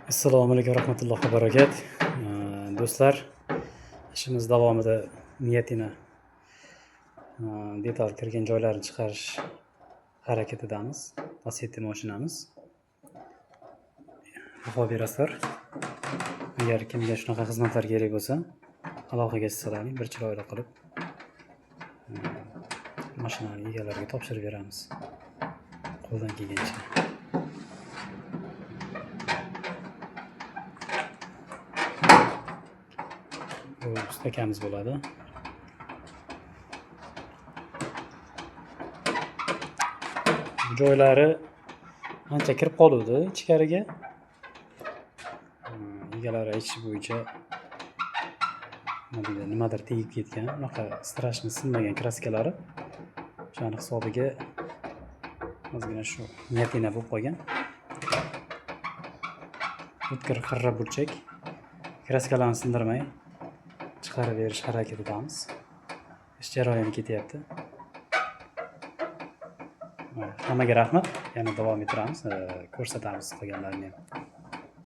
Assalomu alaykum va rahmatullohi va barakat. Do'stlar, ishimiz davomida niyatini detal kirgan joylarini chiqarish harakatidamiz. Lacetti mashinamiz. Baho berasizlar. Agar kimga shunaqa xizmatlar kerak bo'lsa, aloqaga chiqsalaring, bir chiroyli qilib mashinani egalariga topshirib beramiz. Qo'ldan kelgancha. Bu ustakamiz bo'ladi. Bu joylari ancha kirib qoluvdi ichkariga. Egalari aytishi bo'yicha nima deydi, nimadir tegib ketgan, unaqa страшно sinmagan kraskalari. O'shani hisobiga ozgina shu niyatina bo'lib qolgan. O'tkir xirra burchak. Kraskalarni sindirmay chiqarib berish harakatidamiz. Ish jarayoni ketyapti. Hammaga rahmat. Yana davom ettiramiz, ko'rsatamiz qolganlarini ham.